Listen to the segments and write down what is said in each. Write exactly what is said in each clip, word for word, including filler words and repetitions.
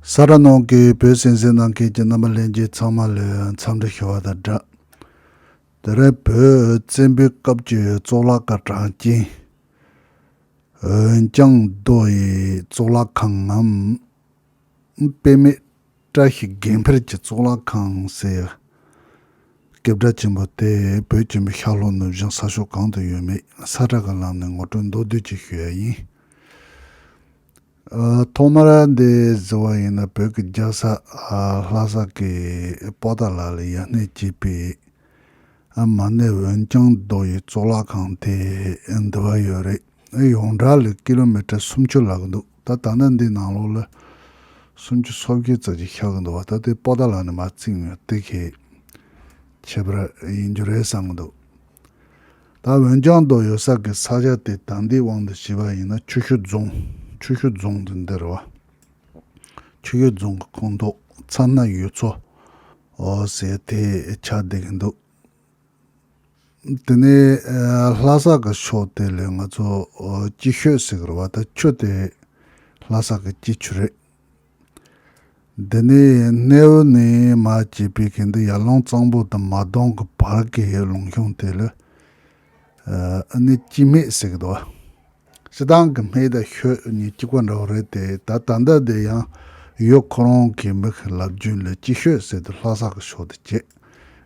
ས་ཁྲ་ནང་གི་བོད་གསན་གཟིགས་གནང་མཁན་གྱི་རྣམ་པ་ལྷན་རྒྱས་ཚང་མ་ལ་འཚམས་འདྲི་ཞུ་བ་དང་སྦྲགས། དེ་རིང་བོད་བཙན་པོའི་སྐབས་ཀྱི་གཙུག་ལག་ཁང་གྲགས་ཅན། འོན་ཀྱང་རྡོ་ཡི་གཙུག་ལག་ཁང་ངམ། དཔེ་མེད་བཀྲ་ཤིས་དགེ་འཕེལ་གྱི་གཙུག་ལག་ཁང་ཟེར། སྐད་གྲགས་ཆེན་པོ་དེ་བོད་ཀྱི་མི་ཤར་ལྷོ་ནུབ་བྱང་ས་ཕྱོགས་གང་དུ་ཡོད་མེད་ས་ཁྲ་གི་ལམ་ནས་ངོ་སྤྲོད་མདོར་བསྡུས་ཅིག་ཞུ་ཡ་ཡིན། ཨ། ཐོག་མར་འདི་གཟིགས་པ་ཡིན་ན་བོད་ཀྱི་རྒྱལ་ས་ཨ་ལྷ་ས་གི་པོ་ཏཱ་ལ་ལ་ཡ་སྣེ་བྱས་པའི་ཨ་མ་ཎི་འོན་ཀྱང་རྡོ་ཡི་གཙུག་ལག་ཁང་དེ་འདི་བ་ཡོད་རེད། ཨ་ཡོངས་གྲགས་ལ་ཀི་ལོ་མི་ཊར་སུམ་ཅུ་ལབ་ཀྱི་འདུག་ད་ད་ནི་འདི་ནང་ལོགས་ལ་སུམ་ཅུ་སོ་བརྒྱད་ཙམ་ཅིག་ཤར་གྱི་འདུག་བ། ད་དེ་པོ་ཏཱ་ལ་ནས་མར་བརྩིས་ཡོད་དེ་གས་ཁྱད་པར་ཡིན་རྒྱུ་རེད་བསམ་གྱི་འདུག་ད་འོན་ཀྱང་རྡོ་ཡོད་ས་གི་ས་ཆ་དེ་ད་ལྟའི་དབང་དུ་བྱས་པ་ཡིན་ན་ཆུ་ཤུར་རྫོང་། ཆུ་ཤུར་རྫོང་དེ་འདི་རེད་བ། ཆུ་ཤུར་རྫོང་གི་ཁོངས་གཏོགས་མཚན་སྣ་ཡུལ་ཚོ་ཨོ་ཟེར་དེ་ཆགས་བསྡད་ཀྱི་འདུག་དེ་ནས་ཨ་ལྷ་ས་གི་ཕྱོགས་དེ་ལས་ང་ཚོ་ཨོ་སྐྱིད་ཤོད་ཟེར་གི་རེད་བ། ད་ཆུ་དེ་ལྷ་ས་གི་སྐྱིད་ཆུ་རེད། འདི་ནས་སྣེའུ་ནས་མར་བྱས་པའི་གི་འདི་ཡར་ཀླུང་གཙང་པོ་དང་མ་སྡོང་གི་བར་གྱི་ལུང་གཤོང་དེ་ལ་ཨ་ནི་སྐྱིད་སྨད་ཟེར་གི་འདུག་བ། སྤྱིར་བཏང་གི་སྨད་དང་ཤོད་གཉིས་གཅིག་པ་འདྲ་བོ་རེད་དེ། ད་ད་ལྟ་འདི་ཡང་ཡུལ་ཁོ་རང་གི་མི་གི་ལབ་རྒྱུན་ལ་སྐྱིད་ཤོད་ཟེར་དུས་ལྷ་ས་གི་ཕྱོགས་དེ་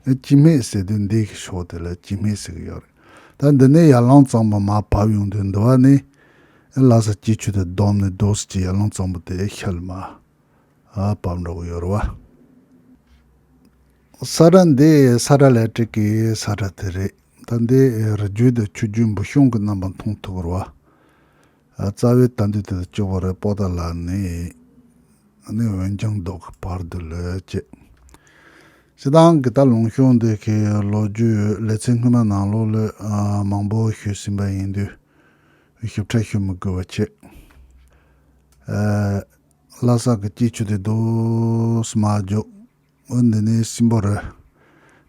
བྱེད། སྐྱིད་སྨད་ཟེར་དུས་འདི་གི་ཕྱོགས་དེ་ལ་སྐྱིད་སྨད་ཟེར་གི་ཡོད་རེད། ད་འདི་ནས་ཡར་ཀླུང་གཙང་པོ་མར་བབས་ཡོང་དུས་འདི་བ་ནི་ལྷ་ས་སྐྱིད་ཆུ་དེ་བསྡོམས་ནས་རྡོ་སི་ཀྱི་ཡར་ཀླུང་གཙང་པོ་དེ་ཤར་མར་ཨ་བབས་འགྲོ་གི་ཡོད་རེད་བ། ས་ཁྲ་འདི་ས་ཁྲ་ལས་སྒྲིག་གི་ས་ཁྲ་དེ་རེད། ད་འདི་རི་རྒྱུད་དང་ཆུ་རྒྱུད་འབུ་གཤོང་གི་རྣམ་པ་མཐོང་ཐུབ་རེད་བ། ཨ་རྩ་བའི་ད་འདི་དེ་དང་གཅིག་པ་རེད། པོ་ཏཱ་ལ་ནས་ནི་འོན་ཀྱང་རྡོ་གི་བར་དུ་ལ་བྱེད། སྤྱིར་བཏང་གི་ད་ལུང་གཤོང་འདི་གི་ལོ་རྒྱུས་ལེ་ཚན་སྔོན་མ་ནང་ལོགས་ལ་ཨ་མང་པོ་ཞུས་ཟིན་པ་ཡིན་དུས་ཞིབ་ཕྲ་ཞུ་མི་དགོས་པ་བྱེད། ཨ་ལྷ་ས་གི་སྐྱིད་ཆུ་དེ་རྡོ་སི་མར་རྒྱུག་འོ་འདི་ནས་སྲིན་པོ་རི།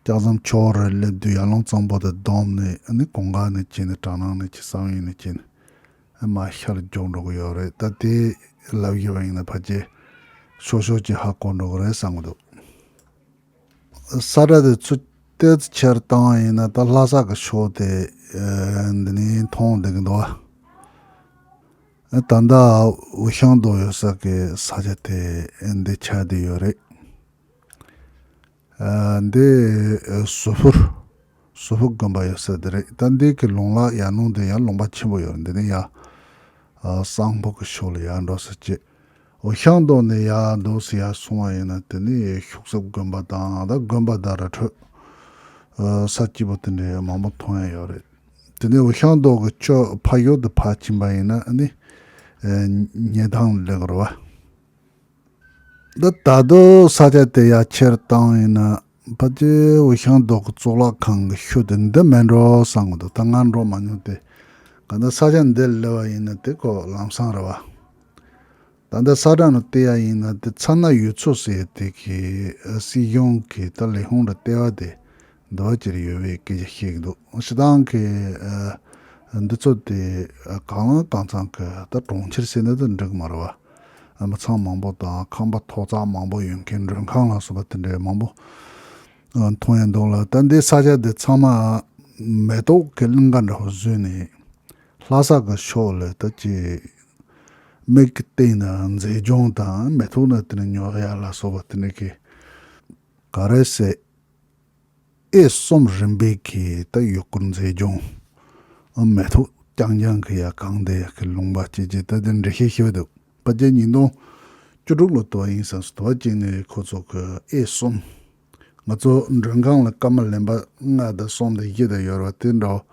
ལྕགས་ཟམ་ཆུ་བོ་རི་སླེབས་དུས་ཡར་ཀླུང་གཙང་པོ་དང་བསྡོམས་ནས་ཨ་ནི་གུང་དཀར་ནས་བྱས་ནས་གྲ་ནང་ནས་བྱས་བསམ་ཡས་ནས་བྱས་ནས་ཨ་མར་ཤར་རྒྱུག་འགྲོ་གི་ཡོད་རེད། ད་དེ་ལབ་བཞག་པ་ཡིན་ན་ཕལ་ཆེར་ཤོག་ཤོག་ཅིག་ཧ་གོ་འགྲོ་གི་རེད་བསམ་གི་འདུག་ས་ཁྲ་དེ་ཚུར་ཏོག་ཙམ་ཕྱིར་བཏང་བ་ཡིན་ན་ད་ལྷ་ས་གི་ཕྱོགས་དེ་ཨ་འདི་ནས་མཐོང་བསྡད་ཀྱི་འདུག་བ། ད་ལྟ་འུ་ཤང་རྡོ་ཡོད་ས་གི་ས་ཆ་དེ་འདི་ཆགས་བསྡད་ཡོད་རེད། ཨ་འདི་ཨ་ཟུར་ཕུར། ཟུར་ཕུར་དགོན་པ་ཡོད་ས་འདི་རེད། ད་འདི་གི་ལུང་ལ་ཡར་ནང་དེ་ཡང་ལུང་པ་ཆེན་པོ་ཡོད་རེད། འདི་ནས་ཡར་ཨ་གཙང་པོ་གི་ཕྱོགས་ལ་ཡར་འགྲོ་ས་བྱེད། འུ་ཤང་རྡོ་ནས་ཡར་འགྲོ་ས་ཡར་སོང་བ་ཡིན་ན་དེ་ནས་ཤུག་གསེབ་དགོན་པ་དང་ད་དགོན་པ་དང་ར་འཕྲོད་ཨ་ས་སྐྱིད་པོ་དེ་འདྲའི་མང་པོ་མཐོང་ཡ་ཡོད་རེད། དེ་ནས་འུ་ཤང་རྡོ་གི་ཕྱོགས་ཕ་ཡུལ་དུ་ཕར་ཕྱིན་པ་ཡིན་ན་ཨ་ནི་ཨ་ཉེ་ཐང་ལ་སླེབས་ཀྱི་རེད་བ། འདི་ད་དུང་ས་ཆ་དེ་ཡར་ཕྱིར་བཏང་ཡིན་ན་ཕལ་ཆེར་འུ་ཤང་རྡོ་གི་གཙུག་ལག་ཁང་གི་ཤུལ་དེ་འདི་མིན་འགྲོ་བསམ་གི་འདུག་ད་ང་འགྲོ་མ་མྱོང་སྟེ། ག་འདི་ས་ཆ་འདི་སླེབས་པ་ཡིན་ན་དེ་ཁོ་ལམ་སང་རེད་བ། ད་འདི་ས་ཁྲ་ནང་བལྟས་ཡ་ཡིན་ན་དེ་མཚན་སྣ་ཡུལ་ཚོ་ཟེར་དེ་གི་སྲིད་གཞུང་གི་ད་ལས་ཁུངས་ར་ལྟེ་བ་དེ་འདི་བ་ཅིག་ཡོད་པའི་སྐད་ཆ་བཤད་གི་འདུག་སྤྱིར་བཏང་གི་ཨ་འདི་ཚོ་དེ་ཨ་གང་ལ་གང་འཚམ་གི་ད་གྲོང་ཁྱེར་ཟེར་ན་ད་འགྲིག་མ་རེད་བ། ཨ་མི་ཚང་མང་པོ་དང་ཁང་པ་ཐོག་བརྩེགས་མང་པོ་ཡོད་མཁན་མགྲོན་ཁང་ལ་སོགས་པ་དེ་འདྲའི་མང་པོ་ཨ་མཐོང་ཡ་འདུག་ལ། ད་འདི་ས་ཆ་འདི་ཚང་མ་མེ་ཏོག་གི་གླིང་ག་འདྲ་བོ་བཟོས་ནས་ལྷ་ས་གི་ཕྱོགས་ལ་ད་ཅི་མིག་གིས་བལྟས་ན་མཛེས་ལྗོངས་དང་མེ་ཏོག་ནི་དེ་ནས་ཉོ་ཡ་ལ་སོགས་པ་དེ་འདྲ་གི་ག་རེ་ཟེར། ཨེ་གསུམ་རིམ་པས་ཀྱི་ད་ཡུལ་སྐོར་མཛེས་ལྗོངས། ཨ་མེ་ཏོག་རྐྱང་རྐྱང་གི་ཡ་གང་དེ་ཡ་གི་ལུང་པ་སྐྱེ་རྒྱུ་ད་དེ་འགྲེལ་བཤད་ཞུས་འདུག་ཕལ་ཆེར་ཉིས་སྟོང་བཅུ་དྲུག་ལོ་དུ་བ་ཡིན་ས་སུ་དུ་བ་གཅིག་ནས་ཁོ་ཚོ་གི་ཨེ་གསུམ། ང་ཚོ་མགྲོན་ཁང་ལ་སྐར་མ་ལེན་པ་ལྔ་དང་གསུམ་དང་བཞི་དང་ཡོད་རེད་བ། དེ་འདྲ་བ་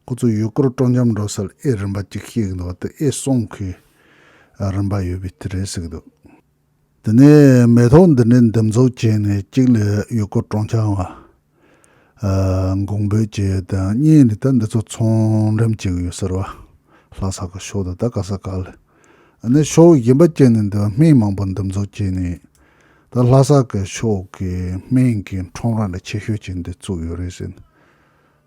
ཁོ་ཚོ་ཡུལ་སྐོར་སྤྲོ་འཆམ་འགྲོ་སར་ཨེ་རིམ་པ་གཅིག་ཤེས་ཀྱི་འདུག་བ། དེ་ཨེ་གསུམ་གི་རིམ་པ་ཡོད་པའི་དེ་རེད་ཟེར་གྱི་འདུག་དེ་ནས་མེ་ཏོག་འདི་འདྲའི་འདེབས་འཛུགས་བྱས་ནས་གཅིག་ལ་ཡུལ་སྐོར་སྤྲོ་འཆམ་བ། ཨ་གོང་འབུལ་བྱས་དང་གཉིས་ནས་ད་འདི་ཚོ་ཚོང་འགྲེམས་བྱེད་ཀྱི་ཡོད་ཟེར་བ། ལྷ་ས་གི་ཕྱོགས་དང་ད་ག་ས་ག་ལ། ཨ་ནི་ཕྱོགས་གཞན་པ་བྱས་ནས་འདི་བ་སྨན་མང་པོ་འདེབས་འཛུགས་བྱས་ནས་ད་ལྷ་ས་གི་ཕྱོགས་ཀྱི་སྨན་གྱི་ཁྲོམ་ར་འདྲ་ཆེ་ཤོས་ཅིག་འདི་བཙུགས་ཡོད་རེད་ཟེར་ནས་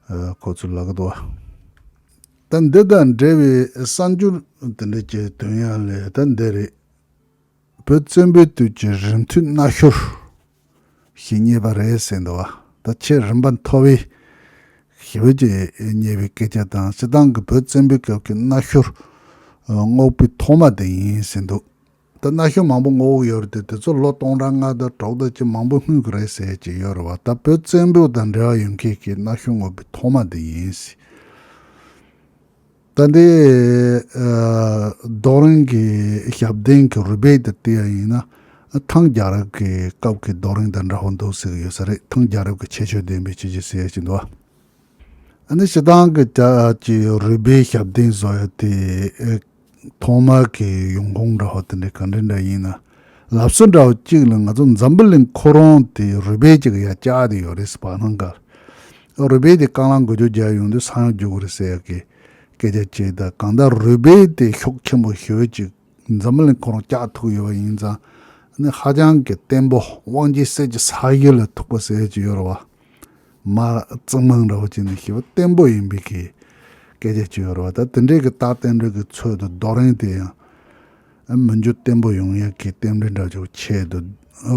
ཨ་ཁོ་ཚོས་ལབ་ཀྱི་འདུག་བ། ད་འདི་དང་འབྲེལ་བའི་གསར་འགྱུར་དེ་འདྲ་ཅིག་ཐོན་ཡ་ལས་ད་འདི་རེད། བོད་བཙན་པོའི་དུས་ཀྱི་རིང་མཐའི་མནའ་ཤོར་ཞིག་རྙེད་པ་རེད་ཟེར་འདུག་བ། ད་ཆེས་རིན་པ་མཐོ་བའི་ཞི་བའི་ཀྱི་རྙེད་པའི་སྐད་ཆ་དང་། སྤྱིར་བཏང་གི་བོད་བཙན་པོའི་སྐབས་ཀྱི་མནའ་ཤོར་སྔོག་པའི་ཐོག་མ་དེ་ཡིན་ཟེར་འདུག་ད་མནའ་ཤོར་མང་པོ་སྔོག་ཡོད་རེད་དེ། དེ་ཚོ་ལོ་སྟོང་ཕྲག་ལྔ་དང་དྲུག་དང་ཅི་མང་པོ་སྔོན་གྱི་རེད་ཟེར་གྱི་ཡོད་རེད་བ། ད་བོད་བཙན་པོ་དང་འབྲེལ་བ་ཡོད་མཁན་གྱི་མནའ་ཤོར་སྔོག་པའི་ཐོག་མ་དེ་ཡིན་ཟེར། ད་འདི་ཨ་རྡོ་རིང་གི་ཞབས་བརྟན་གྱི་རུས་སྦལ་དེ་བལྟས་པ་ཡིན་ན། ཐང་རྒྱལ་རབས་ཀྱི་སྐབས་ཀྱི་རྡོ་རིང་དང་འདྲ་བོ་འདུག་ཟེར་གྱི་ཡོད་ས་རེད། ཐང་རྒྱལ་རབས་ཀྱི་ཁྱད་ཆོས་ལྡན་པའི་ཆོས་ཅིག་ཟེར་གྱི་འདུག་ཨ་ནི་སྤྱིར་བཏང་གི་རྒྱ་ཀྱི་རུས་སྦལ་ཞབས་བརྟན་བཟོ་ཡ་དེ། ཨེ། ཐོག་མ་གི་ཡོང་ཁུངས་འདྲ་བོ་དེ་འདྲ་ག་འདྲ་འདྲ་ཡིན་ན། ལབ་སྲོལ་འདྲ་བོ་གཅིག་ལ་ང་ཚོ་འཛམ་བུ་གླིང་ཁོ་རང་དེ་རུས་སྦལ་གཅིག་ཡར་བཀྱགས་བསྡད་ཡོད་རེད་ཟེར། བར་སྣང་ག་རུས་སྦལ་དེ་རྐང་ལག་འགུལ་སྐྱོད་རྒྱག་ཡོང་དུས་ས་ཡོམ་རྒྱག་གི་རེད་ཟེར་ཡ་གི་སྐད་ཆ་བྱས། ད་གང་ལྟར་རུས་སྦལ་དེ་ཤུགས་ཆེན་པོ་ཞེ་པོ་ཅིག་འཛམ་བུ་གླིང་ཁོ་རང་བཀྱགས་ཐུབ་ཡོད་པ་ཡིན་ཙང་། ཨ་ནི་ཧ་ཅང་གི་བརྟན་པོ། དབང་ཆེན་གསེར་གྱི་ས་གཞི་ལས་མཐུག་པ་ཟེར་གྱི་ཡོད་རེད་བ། མ་རྩིག་མང་འདྲ་བོ་ཅིག་ནས་ཞེ་པོ་བརྟན་པོ་ཡིན་པའི་གི་སྐད་ཆ་ཅིག་ཡོད་རེད་བ། ད་དེ་འདྲའི་གི་རྟགས་རྟེན་འབྲེལ་གྱི་ཚུལ་དུ་རྡོ་རིང་དེ་ཡང་མི་འགྱུར་བརྟན་པོ་ཡོང་ཡ་གི་རྟེན་འབྲེལ་འདྲ་ཅིག་ཆེད་དུ་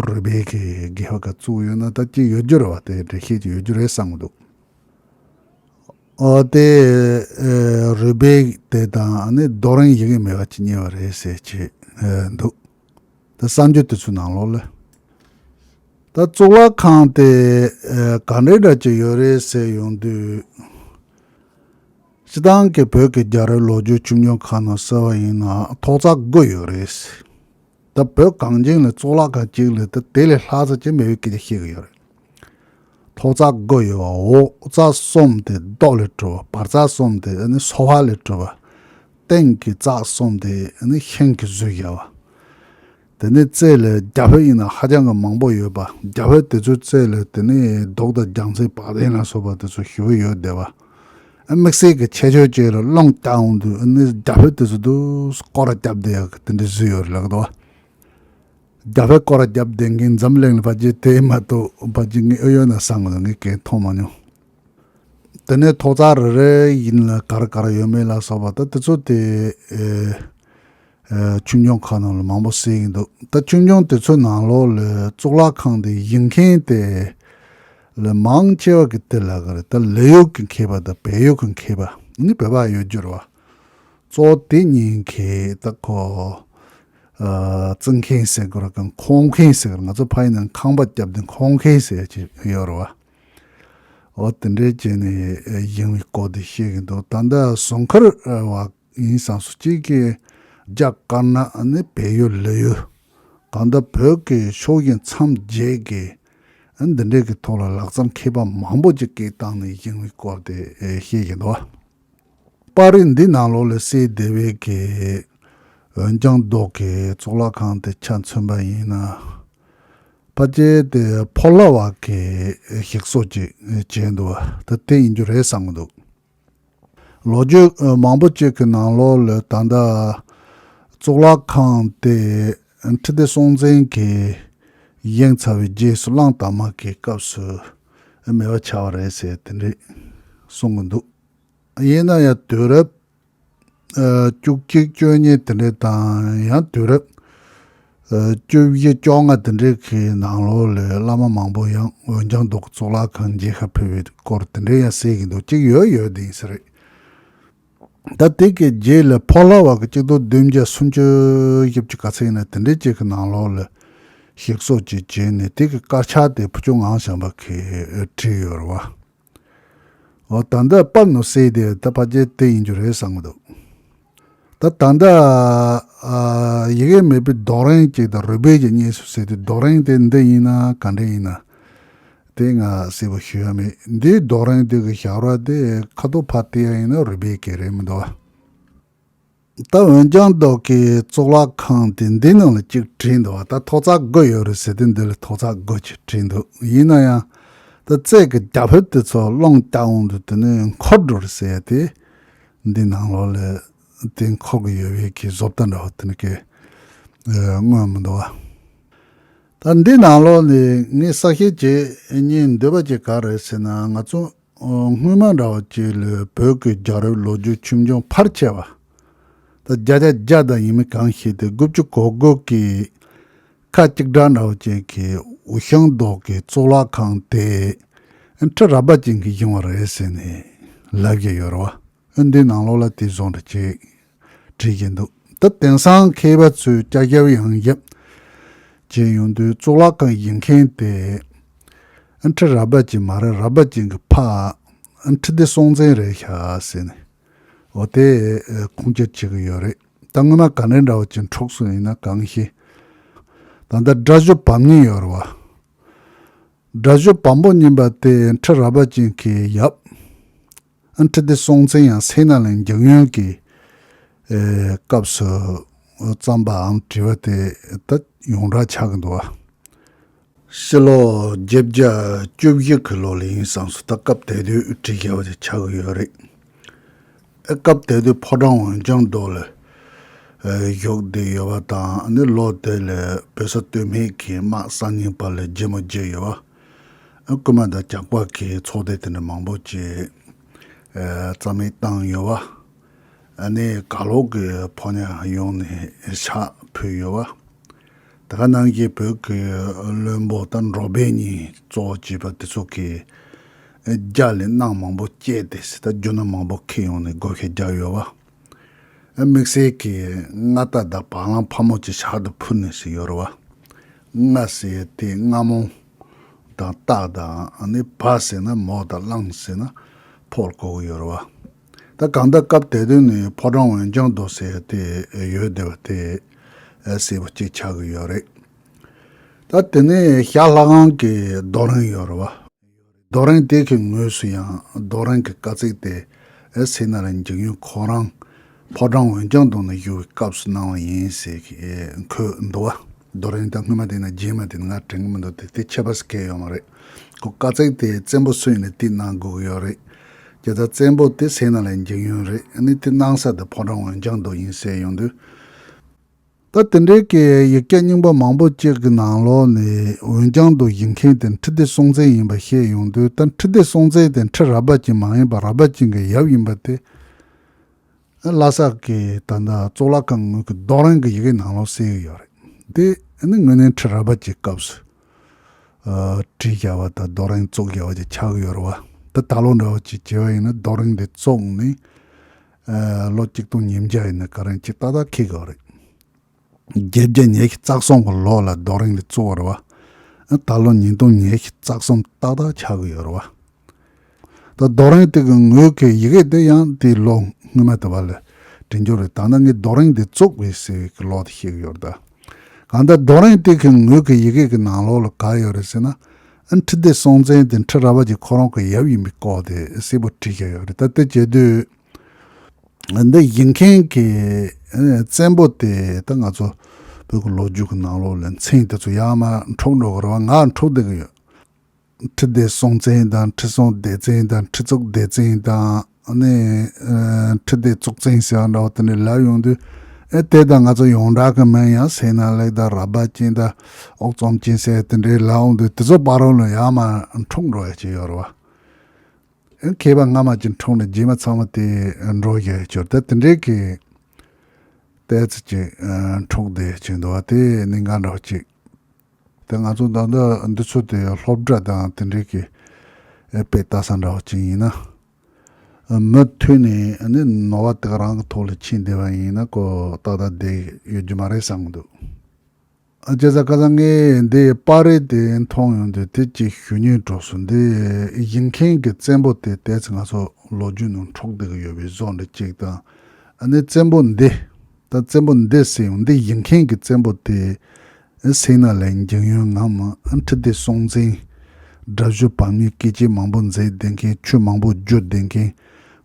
རུས་སྦལ་གྱི་རྒྱལ་པོ་ག་བཙུགས་ཡོད་ན་ད་ཅིག་ཡོད་རྒྱུ་རེད་བ། དེ་འགྲེལ་བཤད་ཅིག་ཡོད་རྒྱུ་རེད་བསམ་གྱི་འདུག་ཨོ་དེ་ཨེ་རུས་སྦལ་དེ་དང་ཨ་ནི་རྡོ་རིང་ཡི་གེ་མེད་པ་ཅིག་རྙེད་པ་རེད་ཟེར་གྱི་ཨེ་འདུག་ད་གསར་འགྱུར་དེ་ཚོའི་ནང་ལོགས་ལ། ད་གཙུག་ལག་ཁང་དེ་ཨེ་ག་འདྲའི་འདྲ་ཅིག་ཡོད་རེད་ཟེར་ཡོང་དུས། སྤྱིར་བཏང་གི་བོད་ཀྱི་རྒྱལ་རབས་ལོ་རྒྱུས་ཆོས་འབྱུང་ཁག་ནང་གསལ་བ་ཡིན་ན་ཐོག་བརྩེགས་དགུ་ཡོད་རེད། ད་བོད་གངས་ཅན་ལ་གཙུག་ལག་ཁང་གཅིག་ལས་ད་དེ་ལས་ལྷག་ཙམ་ཅིག་མེད་པའི་སྐད་ཆ་བཤད་ཀྱི་ཡོད་རེད། ཐོག་བརྩེགས་དགུ་ཡོད་པ། འོག་བརྩེགས་གསུམ་དེ་རྡོ་ལས་གྲུབ་པ། བར་བརྩེགས་གསུམ་དེ་ཨ་ནི་སོ་པ་ལས་གྲུབ་པ། སྟེང་གི་བརྩེགས་གསུམ་དེ་ཨ་ནི་ཤིང་གིས་བཟོས་བཞག་པ། དེ་ནས་རྩེ་ལ་རྒྱ་ཕོ་ཡིན་ན་ཧ་ཅང་གི་མང་པོ་ཡོད་པ། རྒྱ་ཕོ་དེ་ཚོའི་རྩེ་ལ་དེ་ནས་གདུགས་དང་རྒྱལ་མཚན་བ་དན་ལ་སོགས་པ་དེ་ཚོ་ཞེ་པོ་ཡོད་བསྡད་པ། ཨ་དམིགས་བསལ་གྱི་ཁྱད་ཆོས་ཅིག་ལ་རླུང་རྒྱག་འོང་དུས་ཨ་ནི་རྒྱ་ཕོ་དེ་ཚོ་དུ་སྐོར་ར་བརྒྱབ་བསྡད་ཡག་གི་དེ་འདྲ་བཟོས་ཡོད་རེད་ལབ་འདུག་རྒྱ་ཕོ་སྐོར་ར་བརྒྱབ་བསྡད་མཁན་འཛམ་གླིང་ལ་ཕལ་ཆེར་དེ་མ་གཏོགས་ཕལ་ཆེར་ངས་ཨེ་ཡོད་ན་བསམ་གི་འདུག་ངས་གང་མཐོང་མ་མྱོང་། དེ་ནས་ཐོག་བརྩེགས་རེ་རེ་ཡིན་ལ་ག་རེ་ག་རེ་ཡོད་མེད་ལ་སོགས་པ་ད་དེ་ཚོ་དེ་ཨེ་ཨེ་ཆོས་འབྱུང་ཁག་ནང་ལ་མང་པོ་གསལ་གྱི་འདུག་ད་ཆོས་འབྱུང་དེ་ཚོའི་ནང་ལོགས་ལ་གཙུག་ལག་ཁང་དེ་བཞེངས་མཁན་དེ་ལ་མང་ཆེ་བ་གི་དེ་ལ་ག་རེ་ད་ལི་ཡུལ་གྱི་མཁས་པ་དང་བལ་ཡུལ་གྱི་མཁས་པ་ནི་བོད་པ་ཡོད་རྒྱུ་རེད་བ། གཙོ་བོ་དེ་གཉིས་ཀྱིས་ད་ཁོ་ཨ་བརྩིགས་མཁན་ཟེར་དགོས་རེད་ག་འཁོར་མཁན་ཟེར་དགོས་རེད། ང་ཚོ་ཕ་ཡུལ་ནང་ཁང་པ་བརྒྱབ་སྟེ་འཁོར་མཁན་ཟེར་ཡ་ཅིག་ཡོད་རེད་བ། འོ་དེ་འདྲའི་བྱས་ནས་བཞེངས་པའི་སྐོར་དེ་བཤད་ཀྱི་འདུག་ད་ལྟ་ཟུར་མཁར་བ་ཡིན་བསམ་སོང་། གཅིག་གིས་རྒྱ་དཀར་ནག་ནི་བལ་ཡུལ་ལི་ཡུལ་གང་ལྟར་བོད་ཀྱི་ཕྱོགས་ཞེན་མཚམས་བརྒྱད་ཀྱི་འདི་འདྲའི་གི་ཐོག་ལ་ལྷག་བསམ་མཁས་པ་མང་པོ་ཅིག་སྐད་བཏང་ནས་བཞེངས་པའི་སྐོར་དེ་བཤད་ཀྱི་འདུག་པར་རིས་འདི་ནང་ལོགས་ལ་གསལ་བསྡད་པའི་གི་འོན་ཀྱང་མདོ་གི་གཙུག་ལག་ཁང་དེ་ཆ་མཚོན་པ་ཡིན་ན། ཕལ་ཆེར་དེ་ཕོ་ལྷ་བ་གི་ཞིག་གསོ་ཅིག་བྱས་འདུག་བ། ད་དེ་ཡིན་རྒྱུ་རེད་བསམ་གི་འདུག་ལོ་རྒྱུས་མང་པོ་ཅིག་གི་ནང་ལོགས་ལ་ད་ལྟ་གཙུག་ལག་ཁང་དེ་ཁྲི་ལྡེ་སྲོང་བཙན་གྱིས་བཞེངས་ཚར་བའི་རྗེས་སུ་གླང་དར་མ་གི་སྐབས་སུ་མེད་པ་ཆགས་པ་རེད་ཟེར་དེ་འདྲས་གསུང་གི་འདུག་ཡིན་ན་ཡང་དུས་རབས་ཨ་བཅུ་གཅིག་བཅུ་གཉིས་དེ་འདྲས་དང་ཡང་དུས་རབས་ཨ་བཅུ་བཞི་བཅོ་ལྔ་དེ་འདྲས་ཀྱི་ནང་ལོགས་ལ་བླ་མ་མང་པོ་ཡང་འོན་ཀྱང་མདོ་གཙུག་ལག་ཁང་མཇལ་ཁ་ཕེབས་པའི་སྐོར་དེ་འདྲས་ཡང་གསལ་གྱི་འདུག་གཅིག་ཡོད་ཡོད་དེ་ཡིན་ས་རེད། ད་དེ་གི་རྗེས་ལ་ཕོ་ལྷ་བ་གི་གཅིག་སྟོང་བདུན་བརྒྱ་སུམ་ཅུ་བཞི་བཅུ་ག་ཚོད་ཡིན་ན་དེ་འདྲས་ཅིག་གི་ནང་ལོགས་ལ་ཞིག་གསོ་ཅིག་བྱས་ནས་དེ་གི་དཀར་ཆག་དེ་བུ་ཆུང་ངག་འཆང་པ་གིས་བྲིས་ཡོད་རེད་བ། འོ་ད་ལྟ་པར་ནང་གསལ་དེ་ད་ཕལ་ཆེར་དེ་ཡིན་རྒྱུ་རེད་བསམ་གི་འདུག་ད་ད་ལྟ་ཨ་ཡི་གེ་མེད་པའི་རྡོ་རིང་ཅིག་དང་རུས་སྦལ་གྱི་གཉིས་སུ་ཟེར་དུས་རྡོ་རིང་དེ་འདི་ཡིན་ན་ག་འདྲ་ཡིན་ན་དེ་ང་གསལ་པོ་ཞུ་ཡ་མེད། འདིའི་རྡོ་རིང་དེ་གི་ཞབས་ར་དེ་ཁ་དོག་ཕར་བལྟས་ཡ་ཡིན་ན་རུས་སྦལ་གྱི་རེད་མི་འདུག་བ། ད་འོན་ཀྱང་མདོ་གི་གཙུག་ལག་ཁང་དེ་འདི་ནང་ལ་གཅིག་བྲིས་འདུག་བ། ད་ཐོག་བརྩེགས་དགུ་ཡོད་རེད་ཟེར་དུས་འདི་ལ་ཐོག་བརྩེགས་དགུ་ཅིག་བྲིས་འདུག་ཡིན་ན་ཡང་ད་རྩེ་གི་རྒྱ་ཕོ་དེ་ཚོ་རླུང་བཏང་འོང་དུས་དེ་ནས་འཁོར་འགྲོ་རེད་ཟེར་ཡ་དེ་འདི་ནང་ལོགས་ལ་དེ་འཁོར་གི་ཡོད་པའི་གི་བཟོ་ལྟ་འདྲ་བོ་དེ་ནི་གི་མངོན་མི་འདུག་བ། ད་འདི་ནང་ལོགས་ནས་ངས་གསལ་བཤད་བྱེད་སྙིང་འདོད་པ་ཅིག་ག་རེ་ཟེར་ན། ང་ཚོ་སྔོན་མ་འདྲ་བ་ཅིག་ལ་བོད་ཀྱི་རྒྱལ་རབས་ལོ་རྒྱུས་ཆོས་འབྱུང་ཕལ་ཆེ་བ་ད་བརྒྱ་ཆ་བརྒྱ་དང་ཡིན་མིན་གང་ཤེས་ཏེ་དགུ་བཅུ་གོ་དགུ་གི་ ཁ་གཅིག་གྲགས་འདྲ་བོ་ཅན་གྱི་འུ་ཤང་མདོ་གི་གཙུག་ལག་ཁང་དེ་ཁྲི་རལ་པ་ཅན་གྱི་བཞེངས་པ་རེད་ཟེར་ནས་ལབ་ཀྱི་ཡོད་རེད་བ། འདི་ནང་ལོགས་ལ་དེ་བཟོ་འདྲ་ཅིག་བྲིས་ཀྱི་འདུག་ད་དེང་སང་མཁས་པ་ཚོས་སྐྱ་རྒྱབ་ཡང་རྒྱབ་བྱས་ཡོང་དུས་གཙུག་ལག་ཁང་བཞེངས་མཁན་དེ་ཁྲི་རལ་པ་ཅན་མ་རེད། རལ་པ་ཅན་གྱི་ཕ་ཁྲི་ལྡེ་སྲོང་བཙན་རེད་ཤག་ཟེར་ནས། འོ་དེ་ཁུངས་སྐྱེལ་བྱེད་ཀྱི་ཡོད་རེད། ད་སྔོན་མ་ག་འདྲ་འདྲ་བོ་ཅིག་འཁྲུག་སོང་ཡིན་ན་གང་ཤེས། ད་ལྟ་སྒྲ་སྒྱུར་བམ་གཉིས་ཡོད་རེད་བ། སྒྲ་སྒྱུར་བམ་པོ་གཉིས་པ་དེ་ཁྲི་རལ་པ་ཅན་གྱི་ཡབ་ཁྲི་ལྡེ་སྲོང་བཙན་ཡང་སད་ན་ལེན་འཇིགས་ཡོན་གྱི་སྐབས་སུ་བརྩམས་པའམ་བྲིས་པ་དེ་ད་ཡོངས་གྲགས་ཆགས་ཀྱི་འདུག་བ། ཕྱི་ལོ་བརྒྱད་བརྒྱ་བཅུ་བཞི་གི་ལོ་ལ་ཡིན་བསམ་སོང་། ད་སྐབས་དེ་དུས་བྲིས་བཞག་པ་དེ་ཆགས་ཀྱི་ཡོད་རེད། ཨེ་སྐབས་དེ་དུས་ཕོ་བྲང་འོན་ཀྱང་རྡོ་ལ་བཞུགས་བསྡད་ཡོད་པ་དང་། ཨ་ནི་ལོ་དེ་ལ་བོད་ས་སྟོད་སྨད་ཀྱི་དམག་གསར་རྙིང་བར་ལ་རྒྱལ་མོ་རྒྱས་ཡོད་པ། ཨ་རྐུན་མ་དང་ཇག་པ་གི་ཚོགས་སྡེ་དེ་འདྲ་མང་པོ་ཅིག་རྩ་མེད་བཏང་ཡོད་པ། ཨ་ནི་གར་ལོག་གི་ཕོ་ཉ་ཡོང་ནས་ཕྱག་ཕུལ་ཡོད་པ། དེ་ག་ནང་བཞིན་བོད་ཀྱི་བློན་པོ་དང་འབྲོག་པའི་གཉིས་གཙོ་བོ་བྱས་པ་དེ་ཚོ་གིས་རྒྱ་ལ་མནའ་མང་པོ་བསྐྱལ་ཏེ་ཟེར། ད་རྒྱུ་ནོར་མང་པོ་ཁྱེར་ཡོང་ནས་བགོ་བཤའ་རྒྱག་ཡོད་པ། དམིགས་བསལ་གྱི་མངའ་བདག་དང་བ་ལང་ཕག་མོ་ཅིག་ཞག་ཏུ་ཕུལ་ནས་ཟེར་ཡོད་རེད་བ། མངའ་ཟེར་དེ་མངའ་མོ་དང་སྟག་དང་། ཨ་ནི་བ་ཟེར་ན་མོ་དང་གླང་ཟེར་ན་ཕོ་ལ་གོ་གི་ཡོད་རེད་བ། ད་གང་ལྟར་སྐབས་དེ་དུས་ནས་ཕོ་བྲང་འོན་ཀྱང་རྡོ་ཟེར་དེ་ཡོད་བསྡད་པ་དེ་གསལ་པོ་གཅིག་ཆགས་ཀྱི་ཡོད་རེད། ད་དེ་ནས་ཞྭ་ལྷ་ཁང་གི་རྡོ་རིང་ཡོད་རེད་བ། རྡོ་རིང་དེ་གི་ངོས་སུ་ཡང་རྡོ་རིང་གི་དཀའ་ཚེགས་དེ་སད་ན་ལེན་འཇིགས་ཡོན་ཁོ་རང་ཕོ་བྲང་འོན་ཀྱང་རྡོ་ནས་བཞུགས་པའི་སྐབས་སུ་གནང་བ་ཡིན་ཟེར་གི་འཁོད་འདུག་བ། རྡོ་རིང་ད་སྔོན་མ་དེ་ན་རྗེས་མ་དེ་ན་ང་དྲན་གི་མི་འདུག་དེ་དེ་ཁྱད་པར་ཞིག་གང་ཡང་ཡོད་མ་རེད། ཁོ་དཀའ་ཚེགས་དེ་བཙན་པོ་སུ་ཡིན་ནའི་དེ་གནང་དགོས་ཀྱི་ཡོད་རེད། དེ་ད་བཙན་པོ་དེ་སད་ན་ལེན་འཇིགས་ཡོན་རེད། ཨ་ནི་དེ་གནང་ས་དེ་ཕོ་བྲང་འོན་ཀྱང་རྡོ་ཡིན་ཟེར་ཡོང་དུས། ད་དེ་འདྲའི་གི་ཡིག་ཆ་རྙིང་པ་མང་པོ་ཅིག་གི་ནང་ལོགས་ནས་འོན་ཀྱང་རྡོ་བཞེངས་མཁན་དེ་ཁྲི་ལྡེ་སྲོང་བཙན་ཡིན་པ་བཤད་ཡོང་དུས། ད་ཁྲི་ལྡེ་སྲོང་བཙན་དེ་ཁྲི་རལ་པ་ཅན་མ་ཡིན་པ་རལ་པ་ཅན་གྱི་ཡབ་ཡིན་པ་དེ་ལྷ་ས་གི་ད་ལྟ་གཙུག་ལག་ཁང་ངོས་ཀྱི་རྡོ་རིང་གི་ཡི་གེ་ནང་ལོགས་གསལ་གྱི་ཡོད་རེད། དེ་ནི་དངོས་གནས་ཁྲི་རལ་པ་ཅན་སྐབས་སུ་བྲིས་བཞག་པ་དང་རྡོ་རིང་བཙུགས་བཞག་པ་ཅིག་ཆགས་ཀྱི་ཡོད་རེད་བ། ད་ད་ལོ་འདྲ་བོ་ཅིག་བྱས་པ་ཡིན་ན་རྡོ་རིང་དེ་བཙུགས་ནས་ལོ་ཆིག་སྟོང་ཉིས་བརྒྱ་ཡིན་ན་ག་རེ་ཅིག་ཏག་ཏག་འཁེལ་གི་ཡོད་རེད། བརྒྱད་བརྒྱ་ཉི་ཤུ་རྩ་གསུམ་གྱི་ལོ་ལ་རྡོ་རིང་དེ་བཙུགས་པ་རེད་བ། ད་ལོ་ཉིས་སྟོང་ཉི་ཤུ་རྩ་གསུམ་ཏག་ཏག་ཆགས་ཀྱི་ཡོད་རེད་བ། ད་རྡོ་རིང་དེ་གི་ངོས་ཀྱི་ཡི་གེ་དེ་ཡང་དེའི་ལོ་སྔོན་མ་དེ་བ་ལ་བྲིས་འགྱུར་རེད། ད་ནི་ངས་རྡོ་རིང་དེ་བཙུགས་པའི་ཟེར་བའི་གི་ལོ་དེ་ཤེས་ཀྱི་ཡོད་རེད་ད། གང་ལྟར་རྡོ་རིང་དེ་གི་ངོས་ཀྱི་ཡི་གེ་གི་ནང་ལོགས་ལ་ག་ཡོད་རེད་ཟེར་ན། ཨ་ཁྲི་ལྡེ་སྲོང་བཙན་དེ་ཁྲི་རལ་པ་ཅན་ཁོ་རང་གི་ཡབ་ཡིན་པའི་སྐོར་དེ་གསལ་པོ་བྲིས་བཞག་ཡོད་རེད། ད་དེ་བྱེད་དུས། འདི་ཡིག་མཁན་གྱི་ཨ་བཙན་པོ་དེ་ད་ང་ཚོ་བོད་ཀྱི་ལོ་རྒྱུས་ཀྱི་ནང་ལོགས་ལ་མཚན་དེ་ཚོ་ཡར་མར་འཁྲུག་འགྲོ་གི་རེད་བ། ང་འཁྲུག་བསྡད་ཀྱི་ཡོད། ཁྲི་ལྡེ་སྲོང་བཙན་དང་ཁྲི་སྲོང་ལྡེ་བཙན་དང་ཁྲི་གཙུག་ལྡེ་བཙན་དང་། ཨ་ནི་ཨ་ཁྲི་ལྡེ་གཙུག་བཙན་ཟེར་བ་འདྲ་བོ་དེ་འདྲ་ལབ་ཡོང་དུས། ཨེ་དེ་དང་ང་ཚོ་ཡོངས་གྲགས་ཀྱི་མིང་ཡང་སད་ན་ལེགས་དང་རལ་པ་ཅན་དང་ཨོག་ཚོམ་ཅན་ཟེར་དེ་འདྲ་ལབ་ཡོང་དུས། དེ་ཚོ་བར་རོ་ལ་ཡར་མར་འཁྲུག་འགྲོ་ཡ་ཅིག་ཡོད་རེད་བ། མཁས་པ་སྔ་མ་ཅིག་འཁྲུངས་ནས་རྗེས་མ་ཚང་མ་དེ་འགྲོ་བཞག་ཡོད་ཅོར་ད་དེ་འདྲའི་གི་ཏོག་ཙམ་ཅིག་འཁྲུག་བསྡད་ཅིག་འདུག་བ། དེ་གནད་འགག་འདྲ་བོ་ཅིག་དེ་ང་ཚོ་ད་ལྟ་འདི་ཚོ་དེ་སློབ་གྲྭ་དང་དེ་འདྲའི་གི་དཔེ་ལྟ་ས་འདྲ་བོ་ཅིག་ཡིན་ན། མུ་མཐུད་ནས་ནི་ནོར་བ་དེ་ག་རང་གི་ཐོག་ལ་ཕྱིན་བསྡད་པ་ཡིན་ན་ཁོ་ཏག་ཏག་བསྡད་ཡོད་རྒྱུ་མ་རེད་བསམ་གི་འདུག་ཨ་ཅེ་ས་ཁ་སང་ངས་འདི་པར་རིས་དེ་མཐོང་ཡོང་དུས་དེ་ཅིག་ཞུ་སྙིང་བྲོ་སོང་། འདི་ཡིག་མཁན་གྱི་བཙན་པོ་དེ་ཏོག་ཙམ་ང་ཚོ་ལོ་རྒྱུས་ནང་འཁྲུག་བསྡད་ཀྱི་ཡོད་པའི་བཟོ་འདྲ་ཅིག་དང་། ཨ་ནི་བཙན་པོ་འདི་ད་བཙན་པོ་འདི་ཟེར་ཡོང་འདི་ཡིག་མཁན་གྱི་བཙན་པོ་དེ་སད་ན་ལེན་འཇིགས་ཡོན་ངམ་ཨ་ཁྲི་ལྡེ་སྲོང་བཙན། སྒྲ་སྒྱུར་བམ་གཉིས་སྐད་ཅིག་མང་པོ་མཛད་བསྡད་མཁན། ཆོས་མང་པོ་བརྒྱུད་བསྡད་མཁན།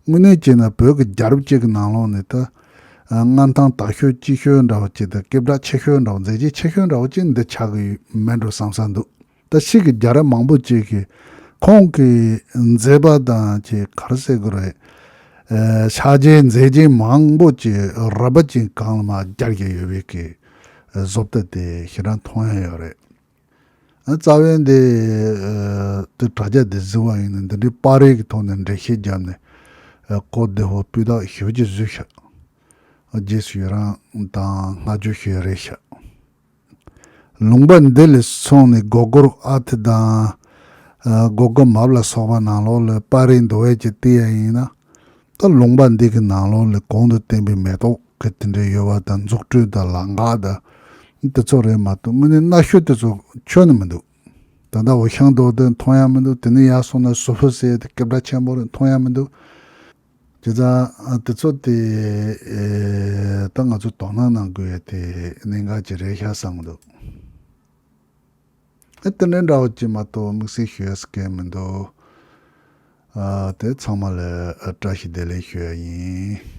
དངོས་གནས་བྱས་ན་བོད་ཀྱི་རྒྱལ་རབས་ཅིག་གི་ནང་ལོགས་ནས་ད་མངའ་ཐང་དར་ཤོས་སྐྱིད་ཤོས་འདྲ་བོ་ཅིག་དང་། སྐད་གྲགས་ཆེ་ཤོས་འདྲ་བོ། མཛད་རྗེས་ཆེ་ཤོས་འདྲ་བོ་ཅིག་འདི་ཆགས་ཀྱི་མེད་འགྲོ་བསམ་ས་འདུག་ད་ཕྱིས་ཀྱི་རྒྱལ་རབས་མང་པོ་ཅིག་གིས་ཁོང་གི་མཛད་པ་དང་ཅིག་ག་རེ་ཟེར་དགོས་རེད། ཨ་ཕྱག་རྗེས་མཛད་རྗེས་མང་པོ་ཅིག་རལ་པ་ཅན་སྒང་ལ་མར་སྦྱར་གྱི་ཡོད་པའི་གི་བཟོ་ལྟ་དེ་ཞེ་དྲག་མཐོང་ཡ་ཡོད་རེད། ཨ་རྩ་བའི་འདི་ཨ་དེ་དྲ་རྒྱ་འདི་གཟིགས་པ་ཡིན་ན་འདི་འདྲའི་པར་རིས་ཀྱི་ཐོག་ནས་འགྲེལ་བཤད་བརྒྱབ་ནས་ཨ་གོ་བདེ་བོ་སྤུས་དག་ཞེ་པོ་ཅིག་བཟོས་ཤག་ཨ་རྗེས་སུ་ཡི་རང་དང་བསྔགས་བརྗོད་ཞུ་ཡ་རེད་ཤག་ལུང་པ་འདི་ལས་སོང་ནས་སྒོ་སྒོར་ཨ་ཐི་དང་། ཨ། སྒོ་སྒོ་མབ་ལ་སོགས་པ་ནང་ལོགས་ལ་པར་རིས་འདུག་བས་ཀྱི་བལྟས་ཡ་ཡིན་ན། ད་ལུང་པ་འདི་གི་ནང་ལོགས་ལ་གོང་དུ་བསྟན་པའི་མེ་ཏོག་གི་དེ་འདྲའི་ཡོལ་བ་དང་། འཛུགས་སྐྲུན་དང་། ལམ་ཁ་དང་། དེ་ཚོ་རེད་མ་གཏོགས་དངོས་གནས་གནའ་ཤུལ་དེ་ཚོ་ཁྱོན་ནས་མི་འདུག་ད་ལྟ་འོ་ཤང་རྡོ་དེ་མཐོང་ཡ་མི་འདུག་དེ་ནས་ཡར་སོང་ན་སུ་ཕུ་ཟེར་དེ་སྐད་གྲགས་ཆེན་པོ་རེད། མཐོང་ཡ་མི་འདུག་བྱས་ཙང་དེ་ཚོ་དེ། ཨེ། ད་ང་ཚོ་དོ་སྣང་གནང་དགོས་ཡ་དེ་གནད་འགག་ཅིག་རེད་ཤག་བསམ་གྱི་འདུག་ཨེ། དེ་འདྲ་འདྲ་བོ་ཅིག་མ་གཏོགས་དམིགས་བསལ་ཞུ་ཡ་སྐད་མི་འདུག་ཨ། དེ་ཚང་མ་ལ་བཀྲ་ཤིས་བདེ་ལེགས་ཞུ་ཡ་ཡིན།